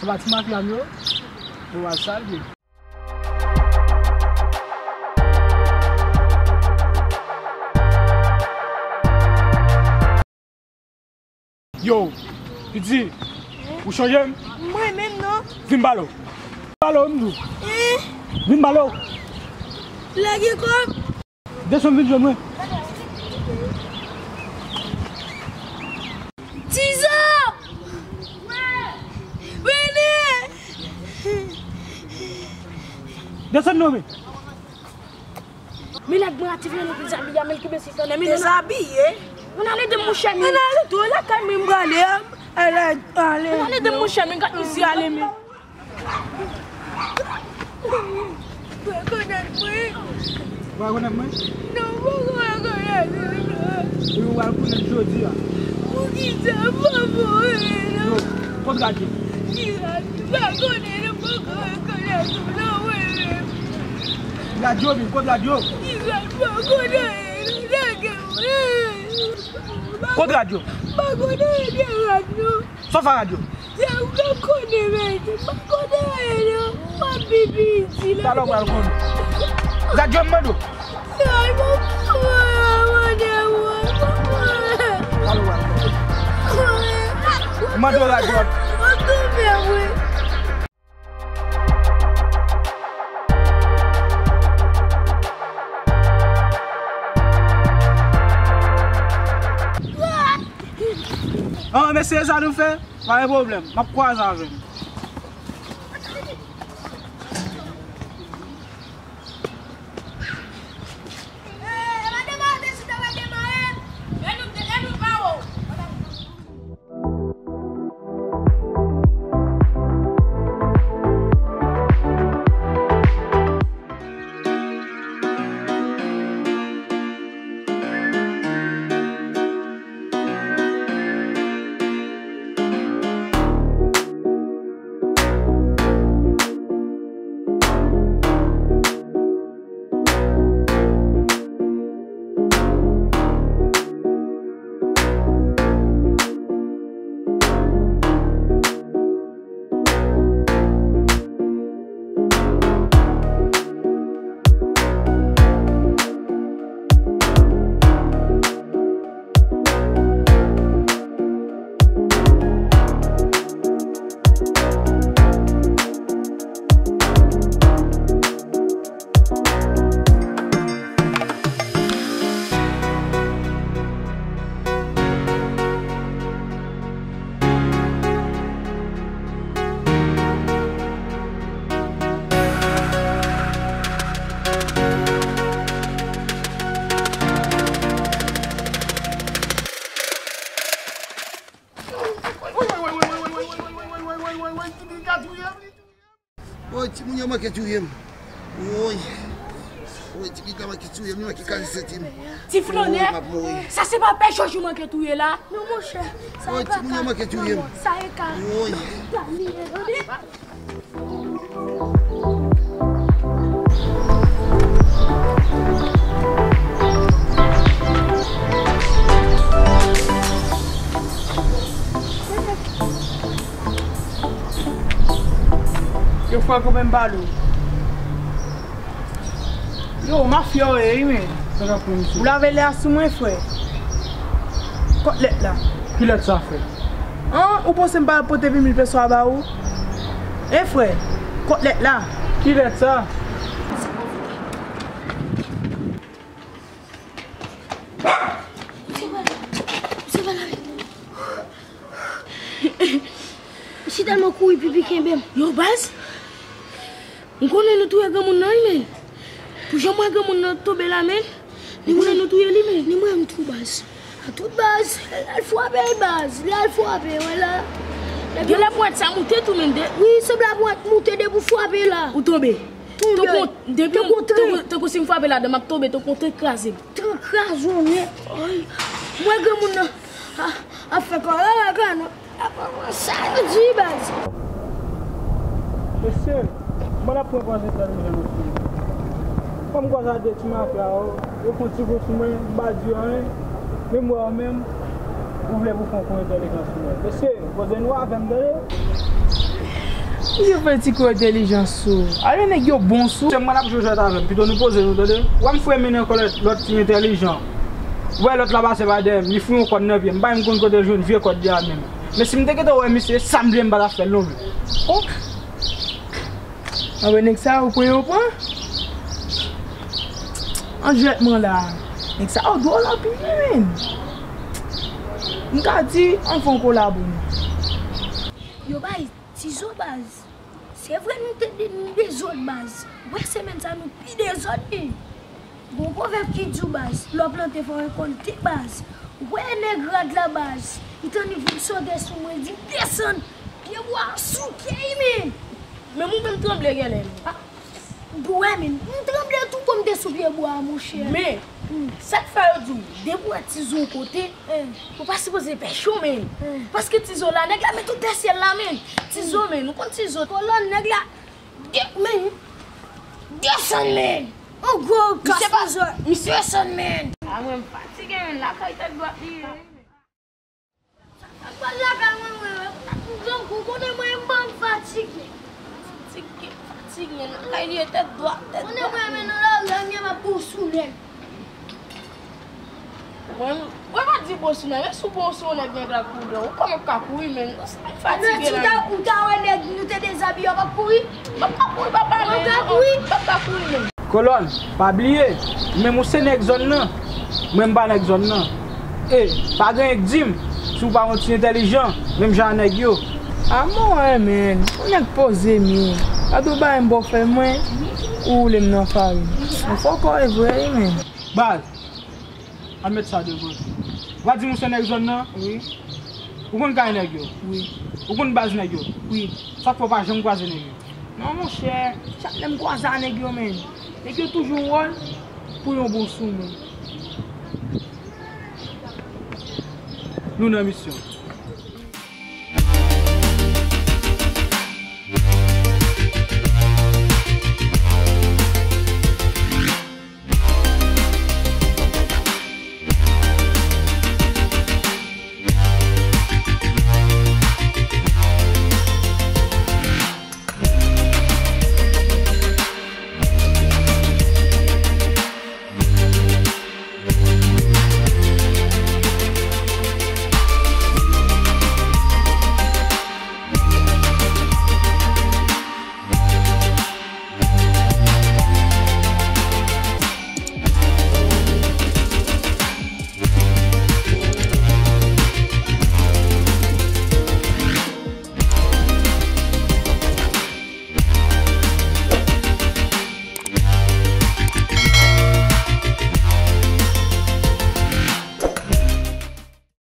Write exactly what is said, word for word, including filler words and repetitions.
Pati mafya m yo, bon, w a salye. Yo, piti, ou chanje m? Mwen menm non. Vin balo. Balo, m di w. Eh? Vin balo. Lage kòb. Desann vin jwenn mwen. Tizo! Vini! Desann non, men. Men nèg mwen ative nou dezabiye a, men l kenbe sisè nan men nou. Dezabiye? Ann ale de mouche men. Ann ale tou, lakay mwen m prale. Ale, ale. Ann ale de mouche men, gad misye ale men. Rekonèt mwen. Ou rekonèt mwen? Non, ou poko rekonèt mwen. Epi ou pral rekonèt jodi a. Poukisa papa w rele? Yo, kot radyo? Ki radyo? M pa konnen, nou poko rekonèt ou non, mwen menm. Radyo vin, kot radyo? Ki radyo? M pa konnen, lage mwen. Kot radyo? M pa konnen, lage radyo. Sa w fè radyo? Se ou k ap konnen, men, m pa konnen anyen, non. M ap viv isi la. Talè w pral konnen. Radyo m mande w. Ay, papa, mande mwen, papa. Talè w pral konnen. Mande w radyo. Mwen tonbe, wi. Ah, mesye, sa nou fè? Pa gen pwoblèm, m ap kwaze avè nou. Woy, timoun yo manke touye m. Woy. Woy, ti piga manke touye m, li manke kale senti m. Ti flannè, woy, m ap mouri. Sa se pa pè Jòj ou manke touye la? Non, monchè. Woy, timoun yo manke touye m. Sa e ka. Woy. Yo, frè, konbyen m ba nou? Yo, mafya w ye, wi, men. Ou lave lè a sou mwen, frè. Kot lèt la? Ki lèt sa, frè? An, ou panse m pa pote ven mil peso a ba ou? E frè, kot lèt la? Ki lèt sa? Misye tèlman kouri, pipi kenbe m. Yo, baz, m konnen nou touye granmoun nan, wi, men. Pou jan m wè granmoun nan tonbe la, men. M konnen nou touye li, men. Ni mwen, m tou, baz. A tout, baz. Li al frape, baz. Li al frape, wè la. Gen lè pwent sa moute tou, men. Wi, sanble pwent moute depi w frape la. Ou tonbe. Tonbe. Tankou, depi tankou, tankou si m frape ladan, m ap tonbe, tankou tren kraze m. Tren kraze w nèt. Ay. M wè granmoun nan. A, ap fè kòlè la, granmoun. Sa yo di, baz. Mesye, mwen ap pran pòz entèlijan nan figi. Kòm kwaze a de ti mafya yo, yo fè yon ti kou sou mwen, m pa di yo anyen. Men m wè w menm, ou vle pou fè yon kou entèlijan sou mwen. Mesye, poze nou avè m, tande? Ou gen fè ti kou entèlijans sou. Alò nèg yo bon sou. Se mwen ap jwe jwèt avè m. Pito nou poze nou, tande. Wè m fouye men nan kò lòt, lòt ti entèlijan. Wè lòt la pase pa dèyè m, li fouye yon kòd nan pye m. M pa menm konn kote l jwenn vye kòd li a menm. Men si m te gentan wè misye, sa m vle m pa t ap fè l non menm. Oh! Anben nèg sa yo pran yo pran. An jwèt mwen la. Nèg sa yo dwòl anpil wi menm. M ka di, ann fè yon kolabo non. Yo bay Tizo baz. Se vre nou te de, nou dezòd baz. Wè semèn sa nou pi dezòd wi. Gon pwovèb ki di w baz, lè w plante fò w rekòlte baz. Wè nèg rad la baz. Li tann li vin sote sou mwen, di desann. Pye bwa a souke wi menm. Menm ou menm tranble genlè menm. Bwè menm, m tranble tou bon m te sou pye bwa a monchè. Men, sa k fè yo di w, depi w wè Tizo yon kote, ou pa sipoze pèche w menm. Paske Tizo la, nèg la met ou dèyè syèl la menm. Tizo menm, ou konn Tizo. Kolòn nèg la, de, men, desann menm. An gwo kas Tizo, desann menm. A mwen m fatige menm, lakay tèt dwat li ye. Sa k pral lakay mwen, mwen, mwen, mwen, mwen, konnen mwen, mwen fatige. Fatige, fatige, men lakay li ye tèt dwat, tèt dwat. Konnen mwen, men nan lari a, m ap bon sou nèg. Mwen, mwen pa di bon sou nèg, men si w bon sou nèg, nèg la kouri, ou kòman w ka kouri, men m fatige la. Ou ta, ou ta wè nèg, nou te dezabiye, w ap kouri? M ap ka kouri, papa, men m ap ka kouri, men. Kolòn, pa bliye, ou menm ou se nèg zòn nan, mwen m pa nèg zòn nan. E, pa gen anyen k di m, si w pa yon ti entèlijan, menm jan a nèg yo. A mwen, men, yon nèg poze, men, gade yon bagay m ba w fè mwen, ou woule m nan farin. Yon fòkò e vre, wi, men. Baz, ann met sa de kote. W a di m ou se nèg zòn nan? Wi. Ou konn kay nèg yo? Wi. Ou konn baz nèg yo? Wi. Sa k fè w pa janm kwaze nèg yo? Non, monchè, chak lè m kwaze a nèg yo, men, nèg yo toujou wòl pou yon bon sou mwen. Nou nan misyon.